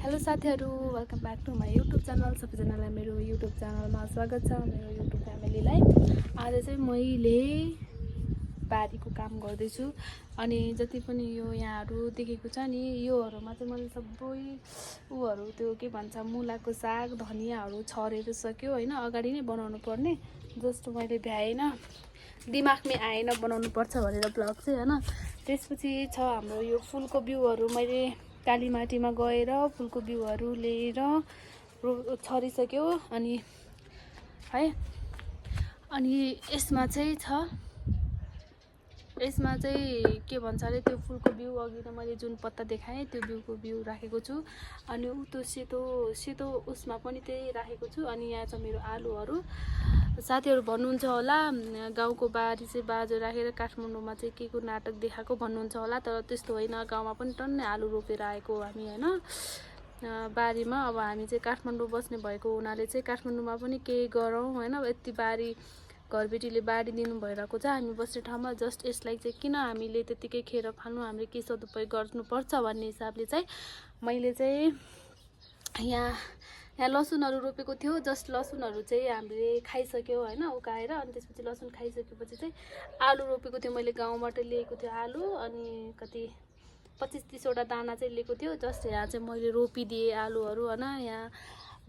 Hello साथीहरू, welcome back to my YouTube channel. सबैजनालाई मेरो युट्युब च्यानलमा स्वागत छ। मेरो युट्युब फ्यामिलीलाई आज चाहिँ मैले बारीको काम गर्दैछु। अनि जति पनि यो यहाँहरू देखेको छ नि, योहरूमा चाहिँ मैले सबै ऊहरू त्यो के भन्छ मुलाको साग धनियाँहरू छरेर सक्यो होइन। अगाडि नै बनाउनु पर्ने, जस्ट मैले भ्याएन, दिमागमै आएन बनाउनु पर्छ भनेर ब्लग चाहिँ होइन। त्यसपछि छ हाम्रो यो फुलको बिउहरू मैले कालीमाटीमा गएर फुलको बिउहरू लिएर छरिसक्यो। अनि है अनि यसमा चाहिँ के भन्छ अरे त्यो फुलको बिउ अघि नै मैले जुन पत्ता देखाएँ त्यो बिउको बिउ राखेको छु। अनि त्यो सेतो उसमा पनि त्यही राखेको छु। अनि यहाँ छ मेरो आलुहरू। साथीहरू भन्नुहुन्छ होला गाउँको बारी चाहिँ बाजो राखेर काठमाडौँमा चाहिँ के को नाटक देखाएको भन्नुहुन्छ होला, तर त्यस्तो होइन। गाउँमा पनि टन्नै आलु रोपेर आएको हामी होइन बारीमा। अब हामी चाहिँ काठमाडौँ बस्ने भएको हुनाले चाहिँ काठमाडौँमा पनि केही गरौँ होइन। यति बारी घरबेटीले बारी दिनु भइरहेको छ हामी बस्ने ठाउँमा। जस्ट यसलाई चाहिँ किन हामीले त्यतिकै खेर फाल्नु, हामीले के सदुपयोग गर्नुपर्छ भन्ने हिसाबले चाहिँ मैले चाहिँ यहाँ लसुनहरू रोपेको थियो। जस्ट लसुनहरू चाहिँ हामीले खाइसक्यो होइन उकाएर। अनि त्यसपछि लसुन खाइसकेपछि चाहिँ आलु रोपेको थियो मैले, गाउँबाट लिएको थियो आलु। अनि कति 25-30वटा दाना चाहिँ लिएको थियो। जस्ट यहाँ चाहिँ मैले रोपिदिएँ आलुहरू होइन। यहाँ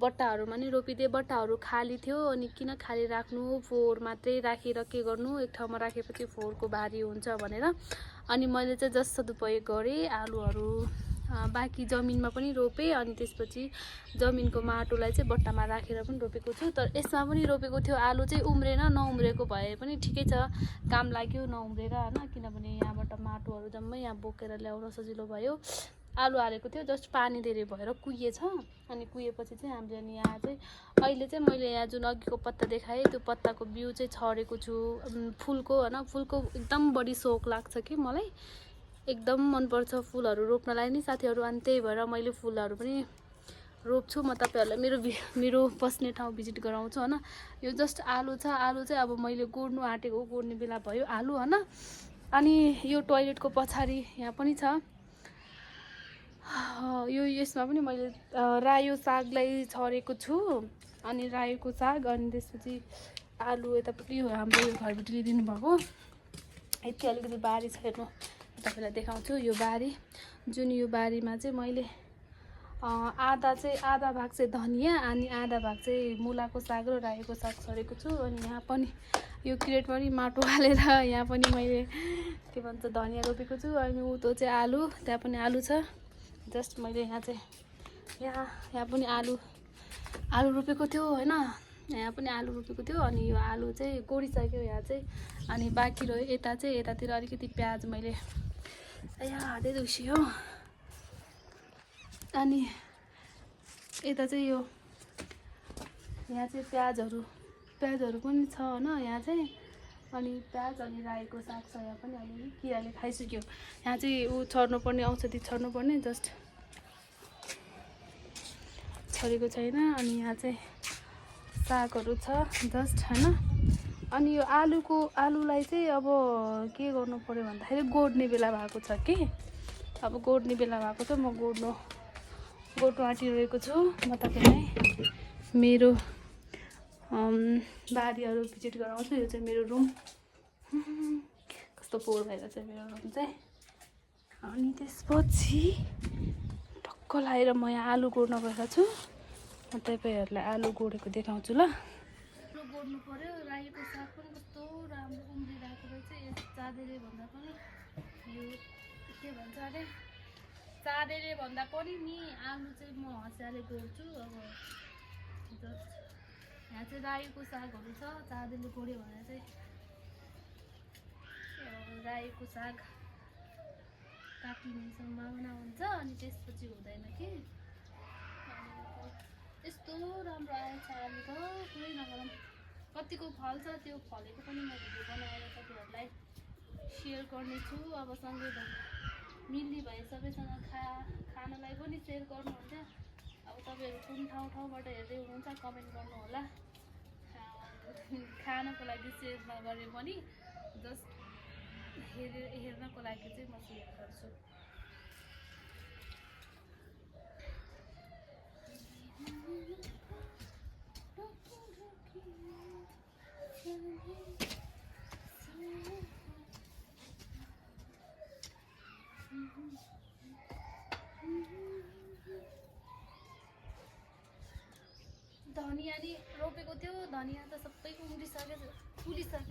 बट्टाहरूमा नि रोपिदिएँ, बट्टाहरू खाली थियो। अनि किन खाली राख्नु, फोहोर मात्रै राखेर के गर्नु, एक ठाउँमा राखेपछि फोहोरको भारी हुन्छ भनेर अनि मैले चाहिँ जस्ट सदुपयोग गरेँ आलुहरू। बाँकी जमिनमा पनि रोपेँ। अनि त्यसपछि जमिनको माटोलाई चाहिँ बट्टामा राखेर पनि रोपेको छु। तर यसमा पनि रोपेको थियो आलु चाहिँ उम्रेन, नउम्रेको भए पनि ठिकै छ, काम लाग्यो नउम्रेर होइन। किनभने यहाँबाट माटोहरू जम्मै यहाँ बोकेर ल्याउन सजिलो भयो। आलु हालेको थियो, जस्ट पानी धेरै भएर कुहिएछ। अनि कुहिएपछि चाहिँ हामीले अनि यहाँ चाहिँ अहिले चाहिँ मैले यहाँ जुन अघिको पत्ता देखाएँ त्यो पत्ताको बिउ चाहिँ छरेको छु फुलको होइन। फुलको एकदम बढी सोख लाग्छ कि मलाई, एकदम मनपर्छ फुलहरू रोप्नलाई नि साथीहरू। अनि त्यही भएर मैले फुलहरू पनि रोप्छु। म तपाईँहरूलाई मेरो बस्ने ठाउँ भिजिट गराउँछु होइन। यो जस्ट आलु छ, आलु चाहिँ अब मैले गोड्नु आँटेको, गोड्ने बेला भयो आलु होइन। अनि यो टोयलेटको पछाडि यहाँ पनि छ यसमा पनि मैले रायो सागलाई छरेको छु। अनि रायोको साग, अनि त्यसपछि आलु यतापट्टि हाम्रो यो घरबेटीले दिनुभएको यति अलिकति बारी छ। हेर्नु तपाईँलाई देखाउँछु यो बारी, जुन यो बारीमा चाहिँ मैले आधा भाग चाहिँ धनियाँ अनि आधा भाग चाहिँ मुलाको साग र रायोको साग छरेको छु। अनि यहाँ पनि यो क्रेटमा पनि माटो हालेर यहाँ पनि मैले के भन्छ धनियाँ रोपेको छु। अनि उतो चाहिँ आलु, त्यहाँ पनि आलु छ। जस्ट मैले यहाँ पनि आलु रोपेको थियो होइन। यहाँ पनि आलु रोपेको थियो। अनि यो आलु चाहिँ गोडिसक्यो यहाँ चाहिँ। अनि बाँकी रह्यो यतातिर अलिकति प्याज मैले हातै दुस्यो। अनि यता चाहिँ यहाँ चाहिँ प्याजहरू पनि छ होइन यहाँ चाहिँ। अनि प्याज अनि रायोको साग छ यहाँ पनि। अलिअलि किराले खाइसक्यो। यहाँ चाहिँ छर्नुपर्ने औषधि छर्नुपर्ने, जस्ट छरेको छैन। अनि यहाँ चाहिँ सागहरू छ जस्ट होइन। अनि यो आलुलाई चाहिँ अब के गर्नु पर्यो भन्दाखेरि गोड्ने बेला भएको छ कि, अब गोड्ने बेला भएको छ। म गोड्नु आँटिरहेको छु। म तपाईँलाई मेरो बारीहरू भिजिट गराउँछु। यो चाहिँ मेरो रुम, कस्तो पोहोर भएर चाहिँ मेरो रुम चाहिँ। अनि त्यसपछि टक्क लगाएर म यहाँ आलु गोड्न गएको छु। म तपाईँहरूलाई आलु गोडेको देखाउँछु ल। गोड्नु पर्यो। रायोको साग पनि कस्तो राम्रो उम्रिरहेको रहेछ। चाँदेले भन्दा पनि यो के भन्छ अरे चाँदेले भन्दा पनि नि आलु चाहिँ म हँसियाले गोड्छु। अब जस्ट यहाँ चाहिँ रायोको सागहरू छ। चाँदेले गोड्यो भने चाहिँ रायोको साग काटिने सम्भावना हुन्छ। अनि त्यसपछि हुँदैन कि। यस्तो राम्रो आउँछ आलु त पुरै नगरौँ। कतिको फल्छ त्यो फलेको पनि म भिडियो बनाएर तपाईँहरूलाई सेयर गर्नेछु। अब सँगै मिल्ने भए सबैसँग खानलाई पनि सेयर गर्नुहुन्छ। अब तपाईँहरू कुन ठाउँबाट हेर्दै हुनुहुन्छ कमेन्ट गर्नु होला। खानको लागि सेयर नगरे पनि जस्ट हेर्नको लागि चाहिँ म सेयर गर्छु। धनियाँ नि रोपेको थियो, धनियाँ त सबै उम्रिसकेको छ, फुलिसकेको छ।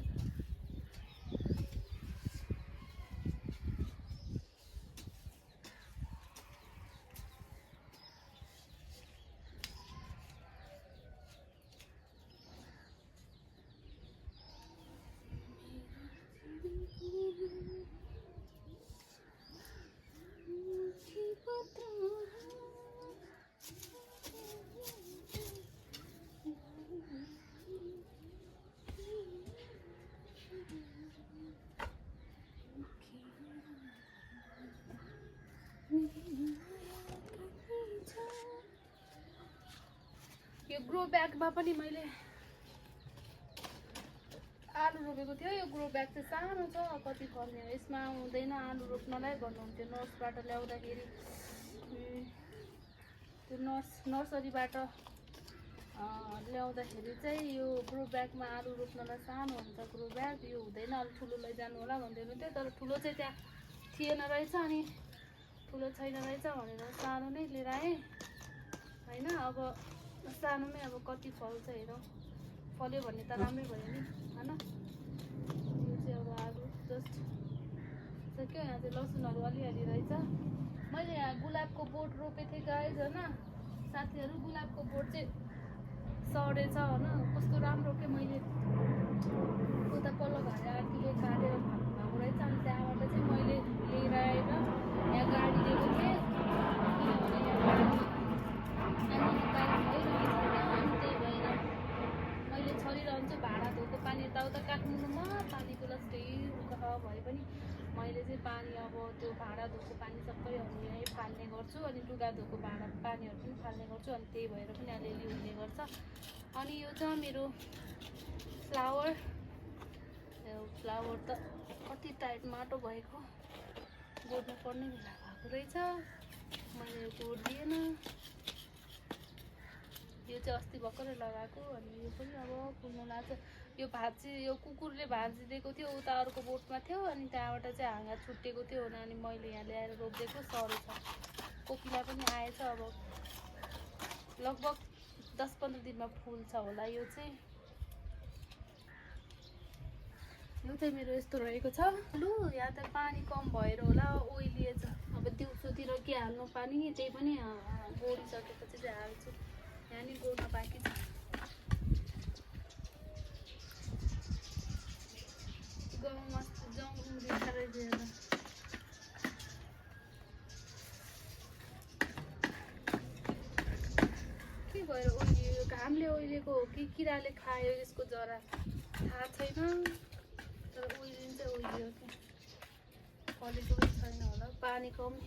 यो ग्रो ब्यागमा पनि मैले आलु रोपेको थियो। यो ग्रो ब्याग चाहिँ सानो छ, कति फल्ने, यसमा हुँदैन आलु रोप्नलाई भन्नुहुन्थ्यो। नर्सबाट ल्याउँदाखेरि त्यो नर्सरीबाट ल्याउँदाखेरि चाहिँ यो ग्रो ब्यागमा आलु रोप्नलाई सानो हुन्छ ग्रो ब्याग, यो हुँदैन, अलिक ठुलो लैजानु होला भन्दै हुनुहुन्थ्यो। तर ठुलो चाहिँ त्यहाँ थिएन रहेछ, अनि ठुलो छैन रहेछ भनेर सानो नै लिएर आएँ होइन। अब सानोमै अब कति फल्छ हेरौँ, फल्यो भने त राम्रै भयो नि होइन। यो चाहिँ अब आलु जस्ट सक्यो। यहाँ चाहिँ लसुनहरू अलिअलि रहेछ। मैले यहाँ गुलाबको बोट रोपेको थिएँ गाइज होइन। साथीहरू गुलाबको बोट चाहिँ सडेछ होइन, कस्तो राम्रो के मैले उता पल्लो घरे आन्टीले काटेर भएको रहेछ। अनि त्यहाँबाट चाहिँ मैले लिएर आएर यहाँ गाडी लिएको थिएँ, किनभने त्यही भएर मैले छरिरहन्छु। भाँडा धोएको पानी यताउता काठमाडौँमा पानीको लस्टै भए पनि मैले चाहिँ पानी अब त्यो भाँडा धोएको पानी सबै यहीँ फाल्ने गर्छु, अनि लुगा धोएको पानीहरू पनि फाल्ने गर्छु, अनि त्यही भएर पनि अलिअलि हुने गर्छ। अनि यो छ मेरो फ्लावर त कति टाइट माटो भएको, गोड्नु पर्ने बेला भएको रहेछ, मैले गोडिदिएन। यो चाहिँ अस्ति भर्खरै लगाएको, अनि यो पनि अब फुल्न लाग्छ। यो भाँची, यो कुकुरले भाँचिदिएको थियो, उता अर्को बोटमा थियो, अनि त्यहाँबाट चाहिँ हाँगा छुट्टिएको थियो, अनि मैले यहाँ ल्याएर रोपिदिएको, सरेछ। कोपिला पनि आएछ, अब लगभग 10-15 दिनमा फुल्छ होला। यो चाहिँ मेरो यस्तो रहेको छ। लु यहाँ त पानी कम भएर होला ओइलिएछ। अब दिउँसोतिर के हाल्नु पानी, त्यही पनि गोडिसकेपछि चाहिँ हाल्छु। यहाँ नि गोड्न बाँकी छ। गाउँमा जाउँ उम्रिन्छ रहेछ। के भएर ओइलियो, घामले ओइलेको हो कि किराले खायो यसको जरा थाहा छैन, तर ओइलिन्छ ओइलियो कि फलेको पनि छैन होला। पानी कमी,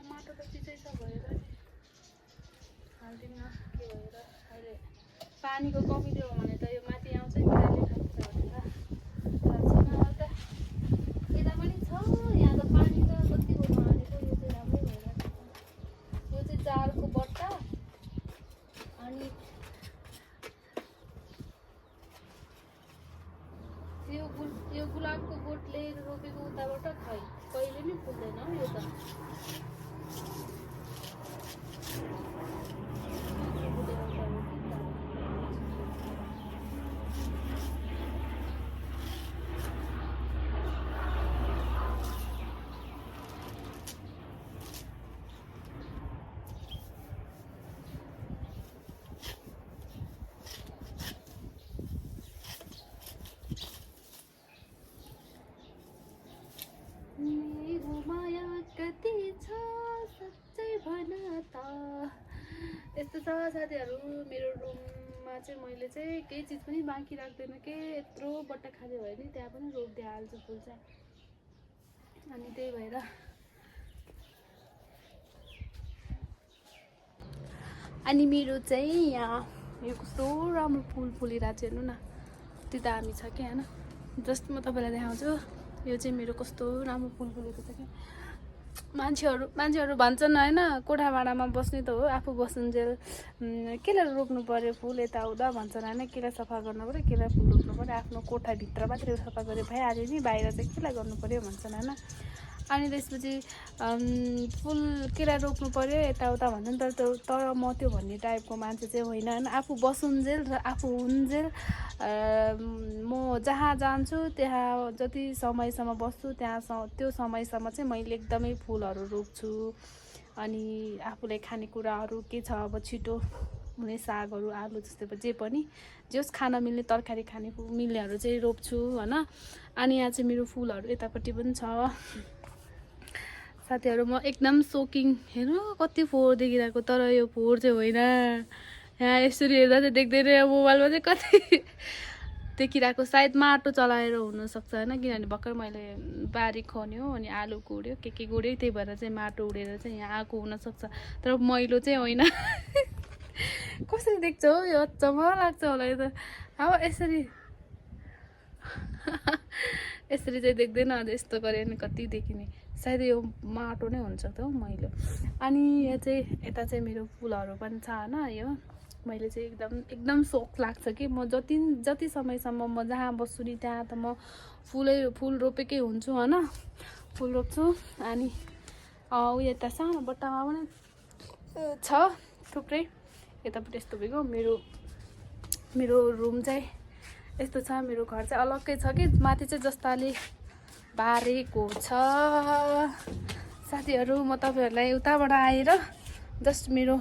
माटो त चिसै छ भएर हाल्दिनँ के भएर। अहिले पानीको कमीले हो भने त यो माथि आउँछ किराले खान्छ भनेर थाहा छैन। अन्त यता पनि छ, यहाँ त पानी त कति गोमा हालेको, यो चाहिँ राम्रै भइरहेको छ। यो चाहिँ जारको बट्टा, अनि यो गुलाबको बोट लिएर रोपेको उताबाट खै कहिले नि फुल्दैन हौ यो त। यस्तो छ साथीहरू, मेरो रुममा चाहिँ मैले चाहिँ केही चिज पनि बाँकी राख्दैन के। यत्रो बट्टा खाली भयो नि त्यहाँ पनि रोप्दै हाल्छु फुल चाहिँ। अनि त्यही भएर अनि मेरो चाहिँ यहाँ यो कस्तो राम्रो फुल फुलिरहेको छ हेर्नु न, त्यो दामी छ क्या होइन। जस्ट म तपाईँलाई देखाउँछु, यो चाहिँ मेरो कस्तो राम्रो फुल फुलेको छ क्या। मान्छेहरू भन्छन् होइन, कोठा भाडामा बस्ने त हो, आफू बस्नुन्जेल केलाई रोप्नु पर्यो फुल यताउता भन्छन् होइन, केलाई सफा गर्नु पऱ्यो, केलाई फुल रोप्नु पऱ्यो, आफ्नो कोठाभित्र मात्रै सफा गरे भइहाल्यो नि, बाहिर चाहिँ केलाई गर्नु पऱ्यो भन्छन् होइन। अनि त्यसपछि फुल केरा रोप्नु पऱ्यो यताउता भन्छ नि तर म त्यो भन्ने टाइपको मान्छे चाहिँ होइन आफू बसुन्जेल र आफू हुन्जेल म जहाँ जान्छु त्यहाँ जति समयसम्म बस्छु त्यो समयसम्म चाहिँ मैले एकदमै फुलहरू रोप्छु। अनि आफूलाई खानेकुराहरू के छ अब छिटो हुने सागहरू आलु जस्तै जे पनि जस खान मिल्ने तरकारी खाने मिल्नेहरू चाहिँ रोप्छु होइन। अनि यहाँ चाहिँ मेरो फुलहरू यतापट्टि पनि छ साथीहरू। म एकदम सोकिङ हेर्नु कति फोहोर देखिरहेको तर यो फोहोर चाहिँ होइन। यहाँ यसरी हेर्दा चाहिँ देख्दैन मोबाइलमा चाहिँ कति देखिरहेको सायद माटो चलाएर हुनसक्छ होइन किनभने भर्खर मैले बारी खन्यो अनि आलु गोड्यो के गोड्यो त्यही भएर चाहिँ माटो उडेर चाहिँ यहाँ आएको हुनसक्छ तर मैलो चाहिँ होइन। कसरी देख्छ हो यो अचम्म लाग्छ होला यो त अब यसरी यसरी चाहिँ देख्दैन अझ यस्तो गऱ्यो भने कति देखिने सायद यो माटो नै हुनसक्छ हो मैलो। अनि यहाँ चाहिँ यता चाहिँ मेरो फुलहरू पनि छ होइन। यो मैले चाहिँ एकदम सोख लाग्छ कि म जति समयसम्म म जहाँ बस्छु नि त्यहाँ त म फुल रोपेकै हुन्छु होइन। फुल रोप्छु अनि उयो यता सानो बट्टामा पनि छ थुप्रै। यतापट्टि यस्तो भइगयो मेरो रुम चाहिँ यस्तो छ। मेरो घर चाहिँ अलग्गै छ कि माथि चाहिँ जस्ताले बारेको छ। साथीहरू म तपाईँहरूलाई उताबाट आएर जस्ट मेरो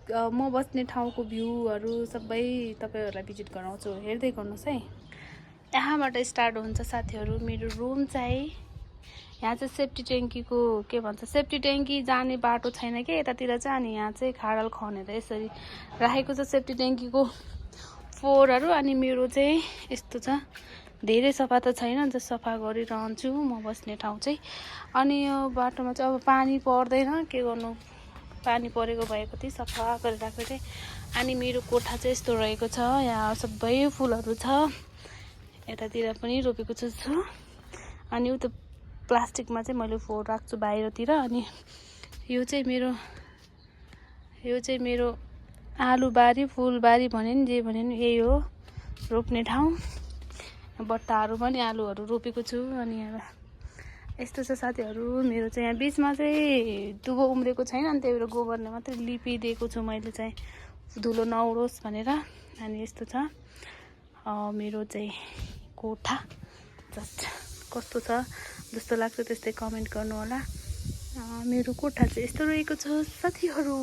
म बस्ने ठाउँको भ्यूहरू सबै तपाईँहरूलाई भिजिट गराउँछु हेर्दै गर्नुहोस् है। यहाँबाट स्टार्ट हुन्छ साथीहरू मेरो रुम चाहिँ। यहाँ चाहिँ सेफ्टी ट्याङ्कीको के भन्छ सेफ्टी ट्याङ्की जाने बाटो छैन कि यतातिर चाहिँ। अनि यहाँ चाहिँ खाडल खनेर यसरी राखेको छ सेफ्टी ट्याङ्कीको फोहोरहरू। अनि मेरो चाहिँ यस्तो छ धेरै सफा त छैन जस्ट सफा गरिरहन्छु म बस्ने ठाउँ चाहिँ। अनि यो बाटोमा चाहिँ अब पानी पर्दैन के गर्नु पानी परेको भएको थिएँ सफा गरिराखेको थिएँ। अनि मेरो कोठा चाहिँ यस्तो रहेको छ। यहाँ सबै फुलहरू छ यतातिर पनि रोपेको छु। अनि उता प्लास्टिकमा चाहिँ मैले फोहोर राख्छु बाहिरतिर। अनि यो चाहिँ मेरो आलुबारी फुलबारी भन्यो नि जे भन्यो नि यही हो रोप्ने ठाउँ। बट्टाहरू पनि आलुहरू रोपेको छु। अनि यस्तो छ साथीहरू मेरो चाहिँ यहाँ बिचमा चाहिँ दुबो उम्रेको छैन अनि त्यही भएर गोबरले मात्रै लिपिदिएको छु मैले चाहिँ धुलो नउडोस् भनेर। अनि यस्तो छ मेरो चाहिँ कोठा जस्ट कस्तो छ जस्तो लाग्छ त्यस्तै कमेन्ट गर्नु होला। मेरो कोठा चाहिँ यस्तो रहेको छ साथीहरू।